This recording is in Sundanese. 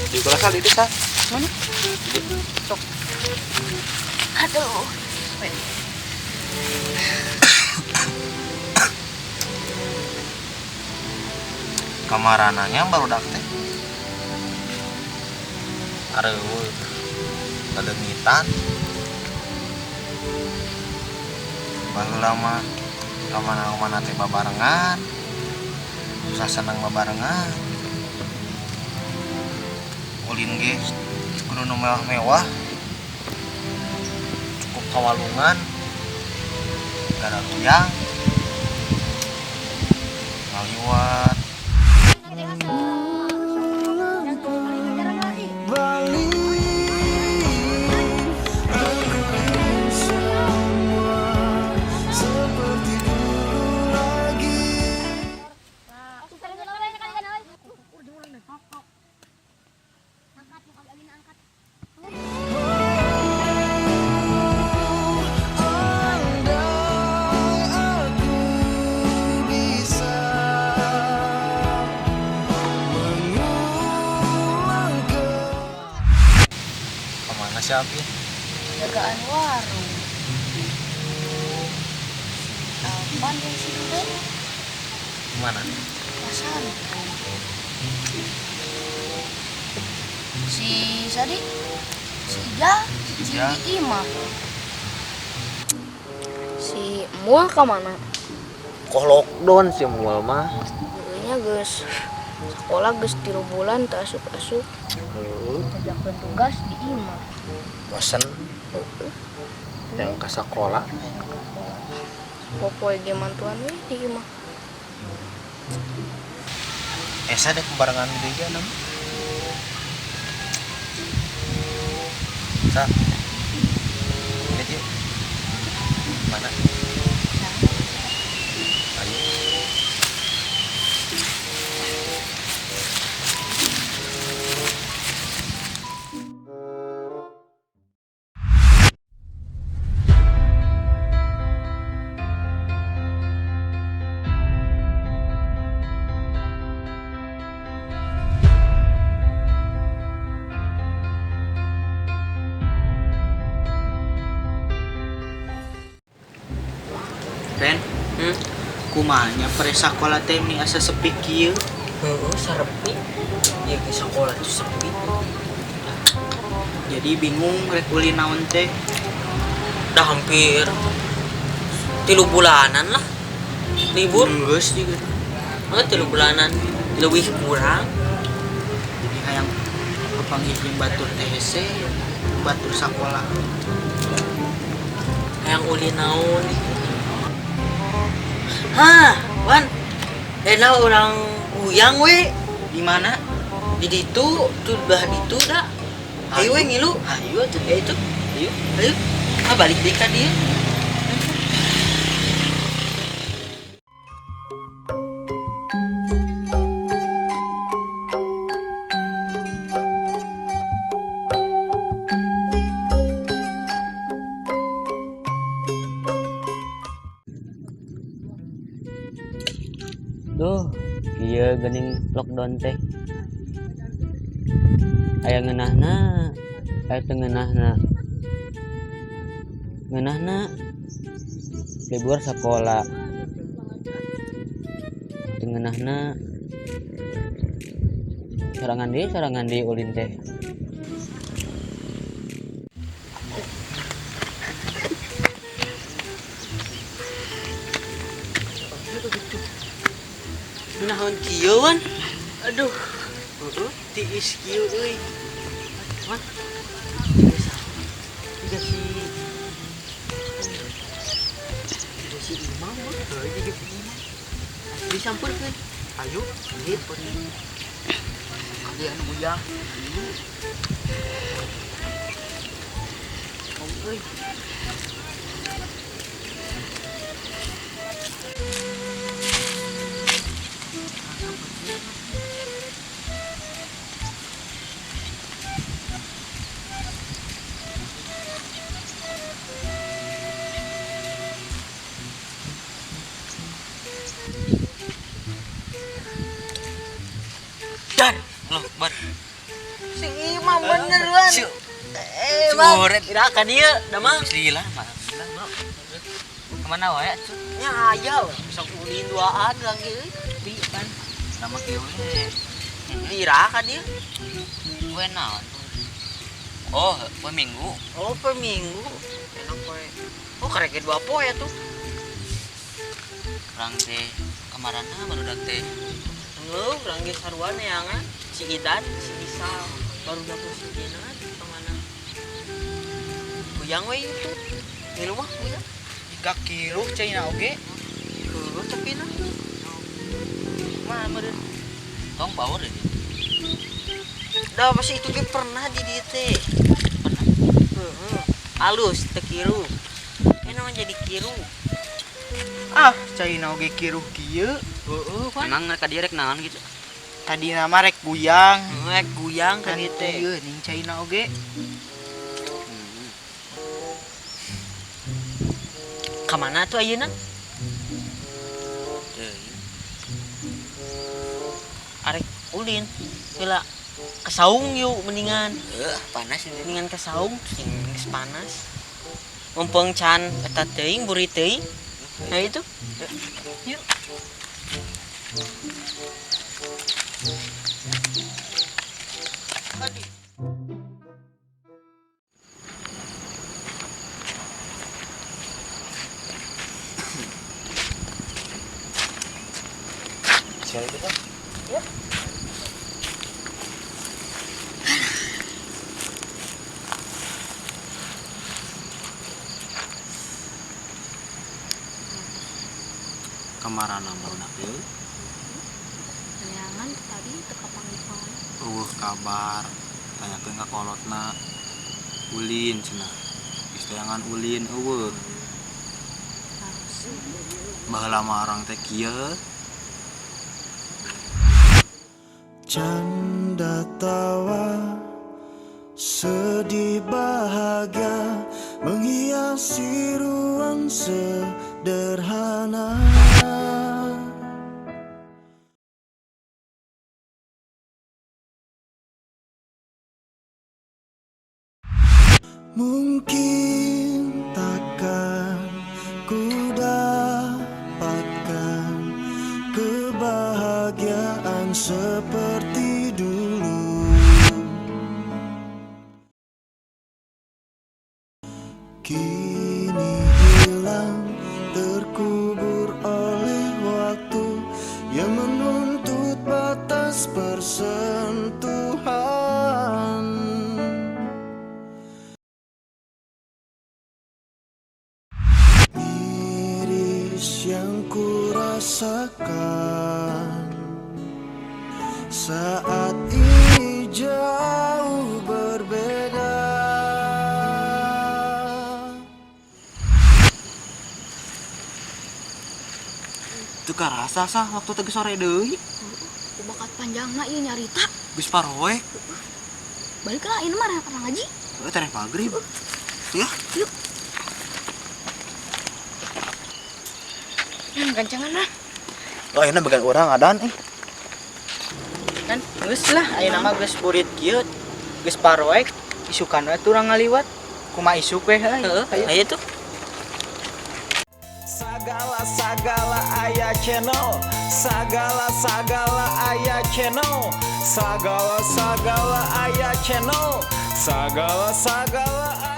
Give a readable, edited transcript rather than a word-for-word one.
Di kula sal itu sal. Mana? Sok. Aduh. Wait. Kamarananya baru teh. Areueuh. Lelemitan. Baheula mah ka mana-mana teh babarengan. Susah senang babarengan. Ulin ge kudu nu mewah-mewah. Cukup kawalungan. Gara luyang. Ngaliwat. Seperti dulu lagi. Andai aku bisa mengulang ke Kemana sih Abi? Jagaan warung. Apaan yang sih teh? Kemana? Pasar. Si Sadi, si Ija, si Ija. Ima. Si Mul kemana? Kok lockdown sih Mul mah? Kayaknya geus sekolah geus 3 bulan tak asup-asup. Heuh. Kerjakeun tugas di imah. Bosen. Yang ke sekolah. Popoe ge mantuan we di imah. Esa deh kebarengan di ge nam. Sa. Lihat yuk. Mana? Ayo. Ren, kumanya pre sakola teh meni asa sepi kieu. Heeh, sarepi. Ya ke sekolah tuh sepi. Jadi bingung rek ulin naon teh. Dah hampir 3 bulanan lah libur. Geus juga. Heeh, 3 bulanan lebih kurang. Jadi hayang kapanggih jeung batur teh hese, batur sakola. Hayang ulin naon. Hah, Wan. Enak orang huyang we. Di mana? Di ditu, tuh belah ditu dah. Ayo we ngilu. Ayo atuh. Ya itu. Ayo. Ayo. Ah, balik deui ka dieu. Duh, iya gening lockdown teh. Aya ngeunahna, aya teu ngeunahna. Ngeunahna libur sekolah. Teu ngeunahna sorangan deui ulin teh. Naon kieu, Wan? Aduh. Heeh, tiis kieu euy. Wan. Tiga si Tiga si Imam, Wan. Heuh, tiga si Imam. Disampeurkeun. Ayo, gitu. Kalian uyang. Om euy. Dar. Loh, bar. Si Imam bener Wan. Siu. Eh, Bang. Curet. Ira ka dieu, da mah. Bismillah, alhamdulillah, bro. Kemana wae atuh? Nya aya sok ulin duaan urang ge euy. Pi pan. Nama kieu we. Ira ka dieu. Poe naon? Oh, poe Minggu. Oh, per minggu. Enak poe. Oh, karek dua poe atuh. Urang teh kamarana barudak teh. Heuh, urang ge sarua neangan. Si Idan, si Isal, baru dapur si Dina ka mana? Kuyang we itu. Ngilu mah kuyang. Jika kiruh caina oge. Heuh, tapi na. Mah meureun. Tong power deh. Dah pasti itu ge pernah di dieu teh. Pernah. Heeh. Alus teu kiru. Ini mah jadi kiru. Ah, caina oge kiruh kieu. Heeh, pan. Emang ka dieu rek naon gitu? Tadi nama rek guyang. Rek guyang ka Kan dieu teh. ieu ning caina oge. Ka mana tuh ayeuna? Teuing. Arek ulin. Heula ke saung yuk mendingan. Heuh, panas ini. Mendingan ke saung sing geus panas. Mumpung can eta teuing buri teuing. Nah itu. Yuk. Siapa itu kan? Kamarana barudak teh Neangan tadi teu kapanggih mana. eueuh kabar tanyakeun ka kolotna ulin cenah geus tayangan ulin eueuh baheula mah orang teh kieu. Canda tawa, sedih bahagia menghiasi ruang sederhana. Mungkin takkan ku dapatkan kebahagiaan seperti dulu. Kini hilang terkubur oleh waktu yang menuntut batas persentuhan. Miris yang ku rasakan saat ini jauh berbeda. Teu karasa sah waktu teh geus sore deui. Ku bakat panjangna ieu nyarita. Geus paroek. Balik lah ini mah pernah ngaji. Heuh, tereh magrib. Ya. Yuk. Gancangan lah. Oh, ayeuna bagian urang adan eh. Kan geus lah ayeuna mah geus burit kieu. Geus paroek isukan we turang ngaliwat. Kumaha isuk we heuh. Heeh, ayo tuh. Sagala sagala aya channel, sagala sagala aya channel, sagala sagala aya channel, sagala sagala.